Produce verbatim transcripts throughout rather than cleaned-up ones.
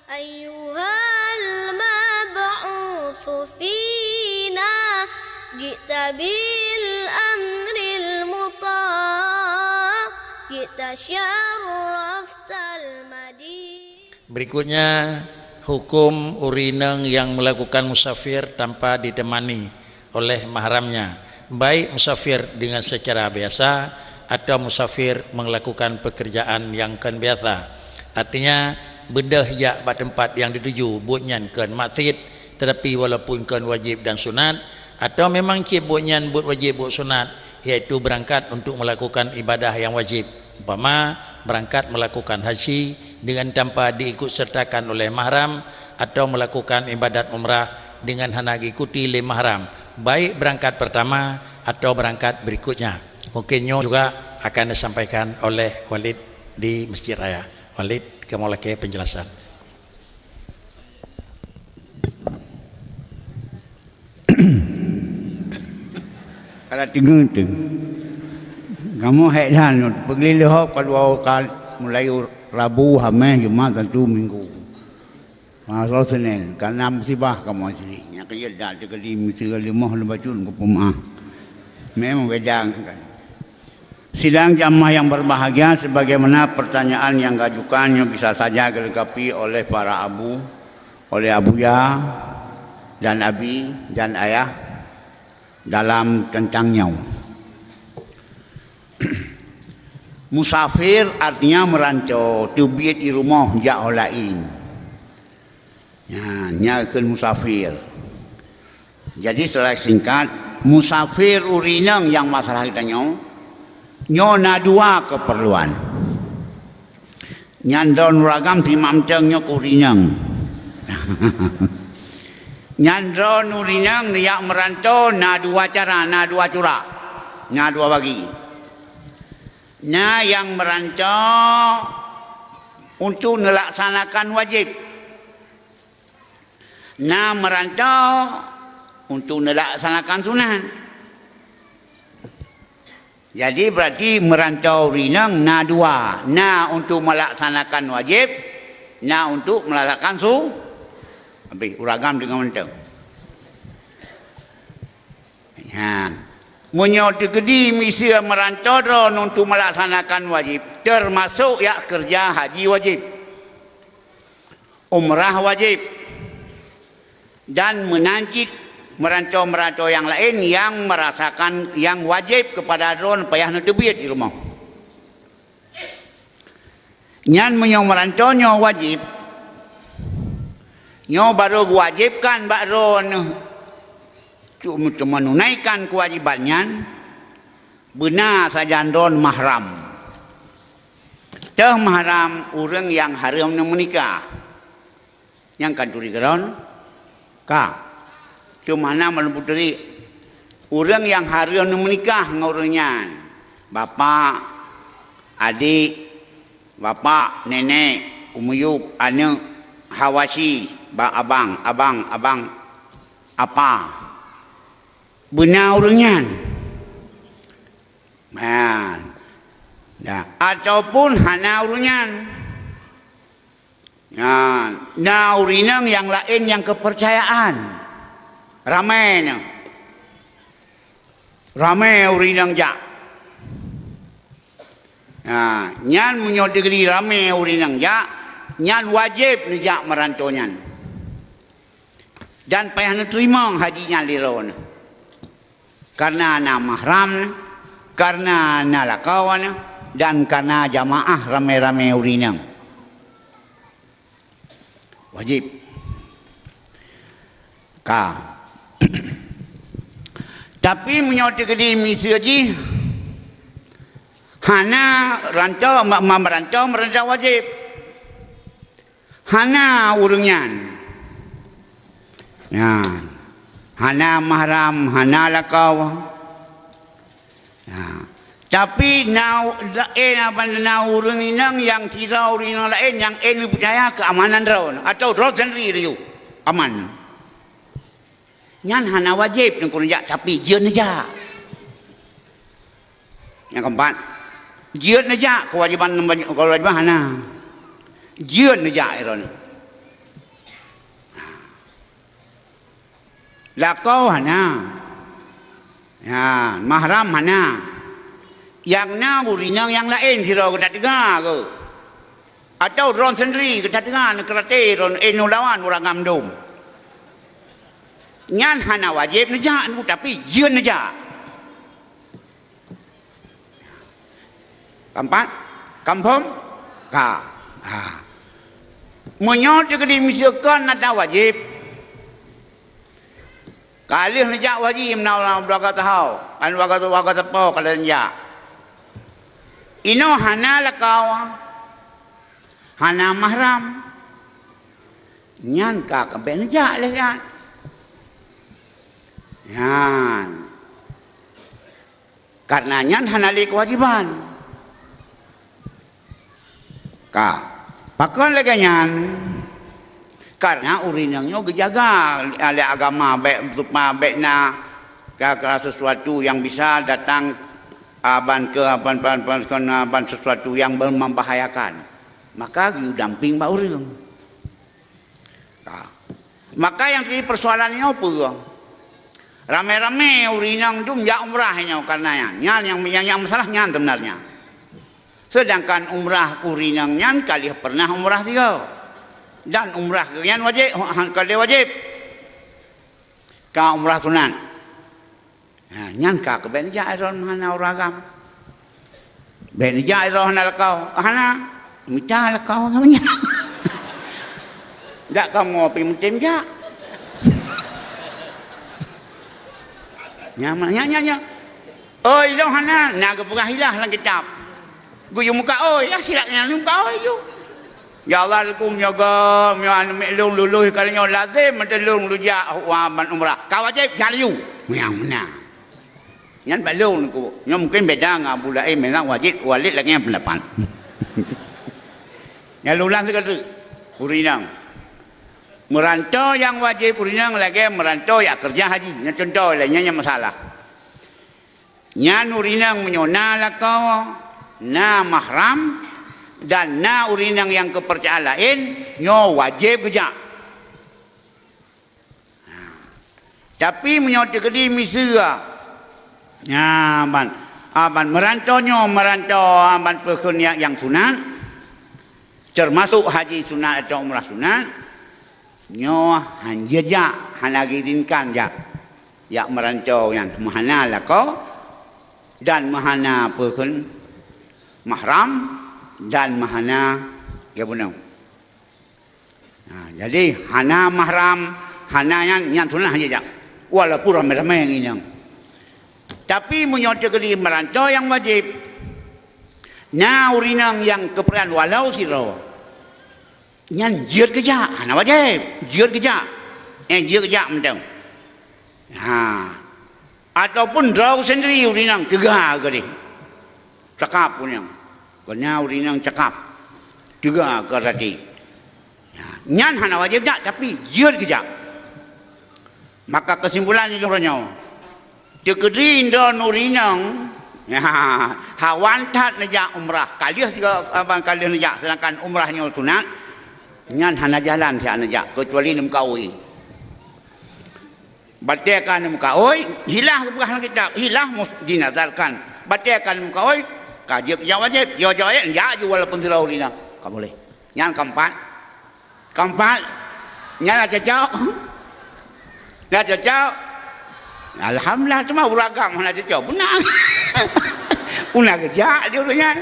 أيها المبعوث فينا جئت بالأمر المطاع جئت شرفت المدينة. Berikutnya, hukum ureueng inong yang melakukan musafir tanpa ditemani oleh mahramnya, baik musafir dengan secara biasa atau musafir melakukan pekerjaan yang kon biasa. Artinya, beudôh jak bak teumpat nyang dituju, buet nyan kon maksiet, tetapi walaupun kon wajib dan sunat, atau memang cit buet nyan buet wajib, buet sunat, yaitu berangkat untuk melakukan ibadah yang wajib. Umpama, berangkat melakukan haji dengan tanpa diikut sertakan oleh mahram atau melakukan ibadat umrah dengan hana diikuti lé mahram, baik berangkat pertama atau berangkat berikutnya. Mungkin nyoe juga akan disampaikan oleh Walid di Masjid Raya. Walid, kamoe lakée penjelasan. Kada teungeut teuh. Kamoe hék that nyoe, peugleh leuhop ka dua kali, mulai Rabu, Hameh, Jumat, Sabtu, Minggu. Masa Senin, ka na musibah kamoe sini. Nyang keu jeuet dak teukeudi miseue leumoh leubacut keu peumaáh. Memang beda kan. Sidang jamaah yang berbahagia, sebagaimana pertanyaan yang diajukan nyoe bisa saja dilengkapi oleh para abu, oleh abuya dan abi dan ayah dalam tentang nyoe. Musafir artinya merantau, teubiet di rumoh jak ho laén. Nyan, nyan kheun musafir. Jadi, secara singkat, musafir ureueng inong nyang masalah geutanyoe, nyoe na dua keupeurluan. Nyan droeneuh ureueng agam teuma mantong nyoe keu ureueng inong. Nyan droeneuh ureueng inong neujak meurantô na dua cara, na dua curak, na dua bagi. Na nyang meurantô untuk neulaksanakan wajéb. Na meurantô untuk neulaksanakan sunat. Jadi, berarti meurantô ureueng inong na dua, na untuk meulaksanakan wajéb, na untuk meulaksanakan su-, habéh, ureueng agam deungon mantong. Nyan. Meunyoe teukeudi miseue meurantô droeneuh untuk meulaksanakan wajéb, teumasok jak keureuja haji wajéb, umrah wajéb, dan meunan cit meurantô-meurantô nyang laén nyang meurasakan nyang wajéb keupada droeneuh payah neuteubiet di rumoh. Nyan meunyoe meurantô nyoe wajéb, nyoe barô geuwajébkan bak droeneuh untuk meununaikan keuwajéban nyan, beuna sajan droeneuh mahram. Teuh mahram ureueng nyang hareuem neumeunikah. Nyang ka turi keudroe? Ka. Cuma na malum putri, ureueng nyang hareuem neumeunikah ngon ureueng nyan, bapak, adik, bapak, nenek, umuyub, aneuk, hawasi, ba-, abang, abang, abang, apa. Beuna ureueng nyan. Nah, nah, ataupun hana ureueng nyan. Nah, na ureueng inong nyang laén nyang keupeurcayaan. Ramé nyoe. Ramé ureueng inong jak. Nah, nyan meunyoe teukeudi ramé ureueng inong jak, nyan wajéb neujak meurantô nyan. Dan payah neuteurimong haji nyan lé droeneuh. Kareuna na mahram, kareuna na lakoe, dan kareuna jamaah ramé-ramé ureueng inong. Wajéb. Ka. Tapi meunyoe teukeudi miseue jih hana rantô, ma-, ma-, meurantô, meurantô wajéb. Hana ureueng nyan. Nyan. Hana mahram, hana lakoe. Nah, tapi na, laén, na ureueng inong nyang sidroe ureueng inong laén nyang ék neupeucaya keu amanan droeneuh, atawa droeneuh sendiri laju aman. Nyan hana wajéb neukeuneuk jak, tapi jeuet neujak. Nyang keumpat, jeuet neujak, keuwajéban, keuwajéban hana. Jeuet neujak droeneuh. Lakoe hana. Ya, mahram hana. Nyang na ureueng inong nyang laén sidroe geutateuga keuh. Atawa droe sendiri geutateuga neukeuraté droe, eh, neulawan ureueng agam dum. Nyan hana wajéb neujak, tapi jeuet neujak. Ka empat? Ka phom? Ka. Ha. Meunyoe teukeudi miseue kon ata wajéb, ka lheueh neujak haji meunan lam dua ka tahun, kan dua ka, dua ka teupeu ka lheueh neujak. Inoe hana lakoe, hana mahram. Nyan ka, ka bék neujak lé nyan. Nyan. Karena nyan hana lé keuwajéban. Ka. Pakon lagée nyan? Karena ureueng inong nyoe geujaga lé agama bék, supaya bék na ka, ka sesuatu yang bisa datang, a, ban keu, ban, ban, ban, ban sesuatu yang membahayakan. Maka geuyue damping bak ureueng. Ka. Maka nyang jadi persoalan nyoe peue? Ramé-ramé ureueng inong dum jak umrah nyoe karena nyan. Nyan nyang, nyang, nyang masalah nyan sebenarnya. Sedangkan umrah ureueng inong nyan ka lheueh pernah umrah sigoe. Dan umrah geuh nyan wajéb, ka lheueh wajéb. Ka umrah sunat. Ha, nyan ka keu bék neujak droe hana ureueng agam. Bék neujak droe hana lakoe. Hana. Mita lakoe ngon nyan. Jak kamoe pih meutem jak. Nyan, nyan, nyan, nyan. Oh, ilong hana, na geupeugah ilah lam kitab. Geuyue muka oi, ya silap nyang muka oi ju. Ya Allah, Teungku, meunyoe gob, meunyoe aneuk miet lôn lulus kali nyoe, lazem meuteulông lôn jak u ban umrah. Ka wajéb, jak laju. Nyang meunan. Nyan bak lôn, Teungku. Nyoe mungken beda ngon Abu Laén, memang wajéb, Walid lagée nyan pendapat. Nyang lôn ulang sigoe teuk, ureueng inong. Meuranto nyang wajéb ureueng inong lagée meuranto jak keureuja haji. Nyan cuntoh lé, nyan, nyan masalah. Nyan ureueng inong meunyoe na lakoe, na mahram, dan na ureueng inong nyang keupeurcayaan laén, nyoe wajéb geujak. Tapi meunyoe teukeudi miseue, nyan ban, a, ban meuranto nyoe, meuranto, a, ban peue kheun nyang, nyang sunat, teumasok haji sunat atau umrah sunat, nyoe han jeuet jak, hana geuizinkan jak. Jak meuranto nyan meuhana lakoe dan meuhana peue kheun mahram dan meuhana geubunoe. Ha, jadi hana mahram, hana nyan, nyan sunat hana jak. Walaupun ramé-ramé ngon inong. Tapi meunyoe teukeudi meuranto nyang wajéb, na ureueng inong nyang keupeurcayaan walau sidroe, nyan jeuet geujak, hana wajéb, jeuet geujak. Eh, jeuet geujak mantong. Ha. Ataupun droe sendiri ureueng inong teuga keudeh. Cakap ureueng inong. Keu na ureueng inong cakap. Teuga keu rati. Ha. Nyan hana wajéb jak, tapi jeuet geujak. Maka keusimpulan lôn nyoe, teukeudi droe ureueng inong, ya, hawan that neujak umrah, ka lheueh sigoe, abang, ka lheueh neujak, sedangkan umrah nyoe sunat, nyan hana jalan siat neujak, keucuali neumeukaôi. Batée ka neumeukaôi, hilah geupeugah lam kitab, hilah mus-, jinazarkan. Batée ka neumeukaôi, ka jeuet jak wajéb, jeuet jak wajéb, jak ju walaupun sidroe ureueng inong. Ka boleh. Nyan keumpat. Keumpat, nyan na cocok? Na cocok? Alhamdulillah, teuma ureueng agam hana cocok. Beuna. Beuna geujak di ureueng nyan.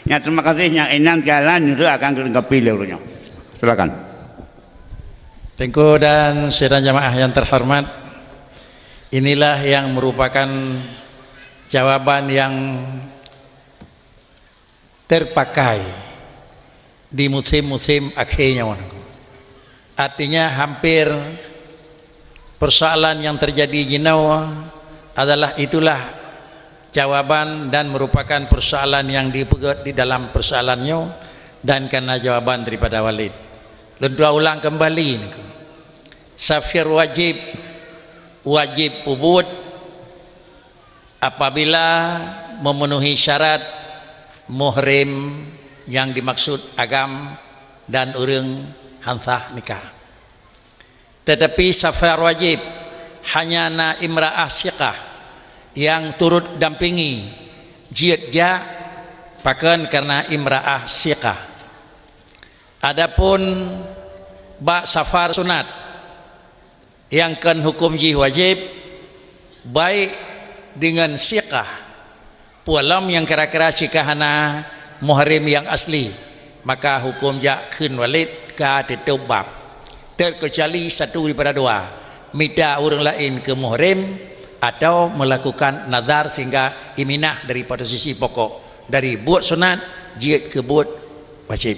Ya, terima kasih, nyang inan jalan nyuruh akan keuleungkapi lé ureueng nyoe. Silakan. Teungku dan sidang jamaah yang terhormat, inilah yang merupakan jawaban yang terpakai di musim-musim akhé nyoe. Artinya, hampir persoalan yang terjadi jinoe adalah itulah jawaban dan merupakan persoalan yang dipeugét di dalam persoalan nyoe dan kana jawaban daripada Walid. Lôn tuan ulang kembali niku. Safir wajib, wajib peubuet apabila memenuhi syarat muhrim yang dimaksud agam dan ureueng han sah nikah. Tetapi safar wajib hanya na imra'ah siqah nyang turut dampingi jeuet jak, pakon kareuna imra'ah siqah. Adapun bak safar sunat nyang kon huköm jih wajib, baik deungon siqah, peue lom nyang kira-kira siqah hana muhrim nyang asli, maka huköm jak kheun walid ka teutôb bab, terkecuali satu daripada dua, mita ureuëng laén keu muhrim atau melakukan nazar sehingga iminah dari posisi pokok, dari buet sunat jeuet keu buet wajib.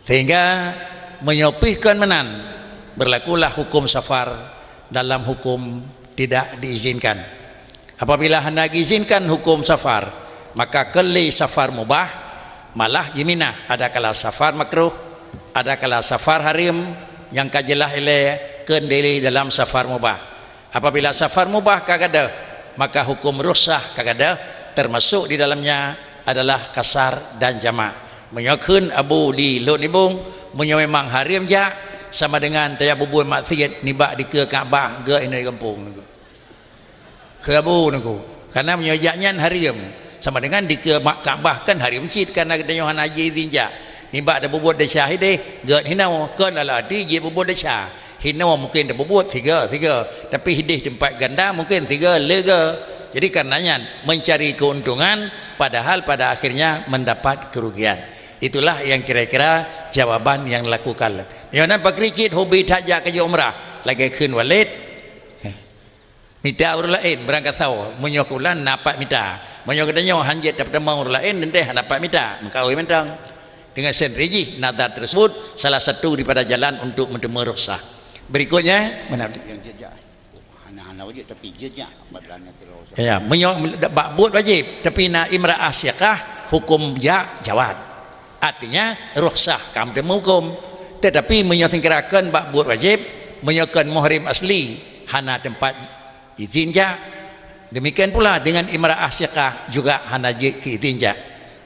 Sehingga meunyoe pih kon meunan, berlakulah huköm safar dalam huköm tidak diizinkan. Apabila hana diizinkan huköm safar, maka kon lé safar mubah, malah jiminah, adakala safar makruh, adakala safar hareuem, nyang ka jeulaih ilée kon lé dalam safar mubah. Apabila safar mubah ka gadôh, maka huköm rukhsah ka gadôh, termasuk di dalamnya adalah qasar dan jamak. Meunyoe kheun Abu di Lhot Nibong, meunyoe memang hareuem jak, sama dengan tajak bubuet maksiet nibak dikeue Ka'bah geuh inoe gampông. Kheun Abu nangku, kareuna meunyoe jak nyan hareuem, sama dengan dikeue mak Ka'bah kan hareuem cit, kareuna geutanyoe hana jiizin jak. Nibak tabubuet desya hideh, gét hinoe, kon lam arti jeuet bubuet desya. Hinoe mungkin tabubuet sigoe, sigoe, tapi hideh teumpat ganda mungkin sigoe, lhèe goe. Jadi kareuna nyan mencari keuntungan, padahal pada akhirnya mendapat kerugian. Itulah yang kira-kira jawaban yang lakukan. Meunyoe na pakri cit hobi that jak keu umrah, lagèe kheun Walid. Mita ureuëng laén beurangkasoe, meunyoe keu ulôn na pat mita. Meunyoe geutanyoe hán jeuet tapeutamong ureuëng laén, teuntèe hana pat mita, meukaôi mantong. Dengan sendiri jih, nazar tersebut salah satu daripada jalan untuk meuteumé rukhsah. Berikutnya, mana? Nyang jeuet jak. Hana, hana wajéb, tapi jeuet jak. Ya, meunyoe bak buet wajéb, tapi na imra'ah siqah, huköm jak jawaz. Artinya, rukhsah ka meuteumé huköm. Tetapi, meunyoe seukeurakan bak buet wajéb, meunyoe kon muhrim asli, hana teumpat izin jak. Demikian pula dengan imra'ah siqah juga hana jeuet keu izin jak.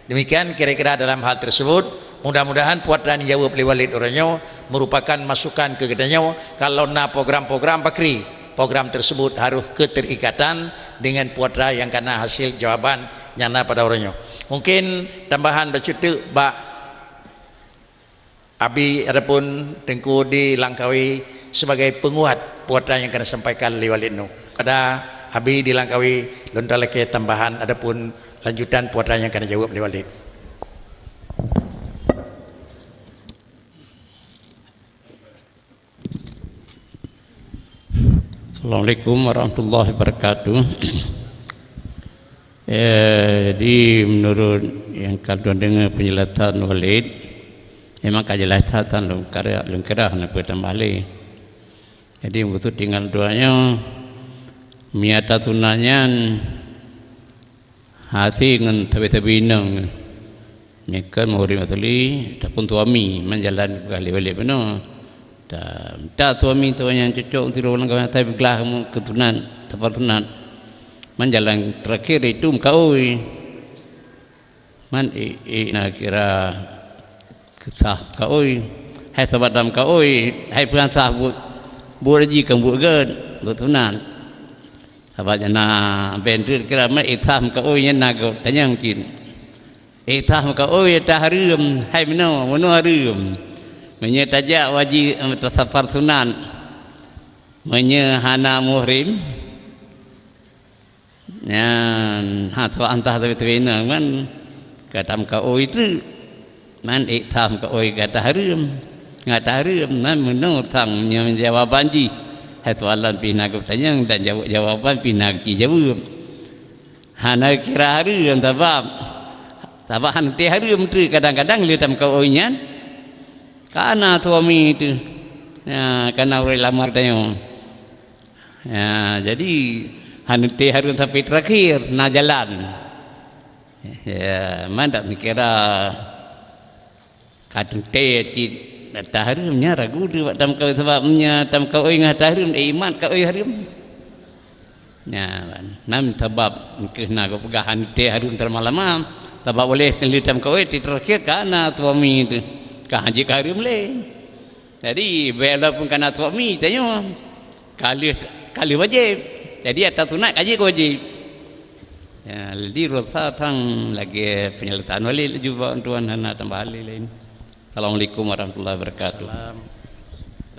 Demikian kira-kira dalam hal tersebut. Mudah-mudahan putra nyang jaweueb lé Walid uroe nyoe merupakan masukan keu geutanyoe. Kalau na program-program pakri, program tersebut harus keterikatan dengan putra nyang kana hasil jawaban nyang na pada uroe nyoe. Mungkin tambahan bacut teuk bak Abi ataupun Teungku di Langkawi sebagai penguat putra nyang kana sampaikan lé Walid nyoe. Pada Abi di Langkawi, lôn talakée tambahan ataupun lanjutan putra nyang kana jaweueb lé Walid. Assalamualaikum warahmatullahi wabarakatuh. Eh, jadi, menurut nyang ka lôn deungoe penjelasan Walid, memang ka jeulaih that, lôn kira, lôn kira hana peue tambah lé. Jadi, beutôi tinggai dua nyoe, meunyo ata sunat nyan hase ngon sabe-sabe inong, nyan kon muhrim asli, ataupun suami, man jalan peugah lé Walid bunoe. Ta, ta suami tu nyang cocok sidroe lam kawan, asai peugah mu keu sunat, safar sunat. Man jalan terakhir itu meukaôi. Man ék, ék na kira sah meukaôi. Hai sabab lam kaôi, hai peue nyang sah buet, buet jih kon buet gét, buet sunat. Sabab nyang na bandrit kira man ék sah meukaôi nyan na geuh tanyong cit. Ék sah meukaôi ata hareuem, hai meunoe, meunoe hareuem. Meunyoe tajak wajéb, eh, safar sunat. Meunyoe hana muhrim, nyan, ha, sabab entah tapi-tapi na, man, ka tameukaôi treuk. Man ék sah meukaôi gata hareuem. Gata hareuem, man meunoe sang nyoe jawaban jih. Hai soalan pih na geutanyong dan jawab-, jawaban pih na geujaweueb. Hana kira hareuem sabab, sabab hana teuhareuem treuk kadang-kadang lé tameukaôi nyan. Kana suami teuh. Ya, kana ureuëng lamar tanyoe. Ya, jadi hana teuhareuem sampai terakhir na jalan. Ya, man dak kira Ka teuntèe cit ata hareuem nyan ragu deuh bak tameukaôi, sabab meunyo tameukaôi ngon ata hareuem, eh, imat kaôi hareuem. Nyan, nan sabab keuh na geupeugah hana teuntèe hareuem teuma lama, sabab uleh lé tameukaôi teuntèe terakhir ka na suami teuh, ka hanjeuet ka hareuem lé. Jadi, walaupun kana suami, tanyoe ka lheueh, ka lheueh wajéb. Jadi, ata sunat ka jeuet keu wajéb. Ya, jadi rasa tang lagée penyelesaian Walid laju bak tuan hana tambah hal lain. Assalamualaikum warahmatullahi wabarakatuh. Salam.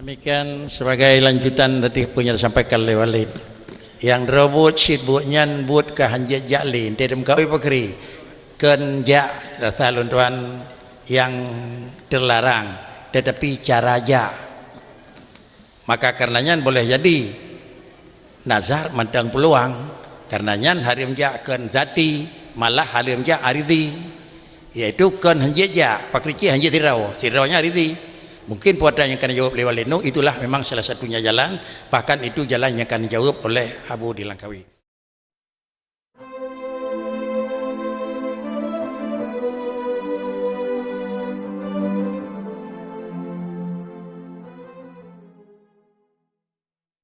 Demikian sebagai lanjutan dari apa yang disampaikan oleh Walid. Yang droe buet cit buet nyan buet ka hanjeuet jak lé, teurimong kawé pakri. Kön jak rasa lôn tuan yang terlarang, tetapi cara jak. Maka karena nyan boleh jadi nazar mantong peuluang. Karena nyan hareuem jak kön zati, malah hareuem jak aridi. Yaitu kön hanjeuet jak, pakri cit hanjeuet sidroe, sidroe nyan aridi. Mungkin puasa yang akan dijawab oleh Walid Nuh, itulah memang salah satunya jalan, bahkan itu jalan yang akan dijawab oleh Abu di Langkawi.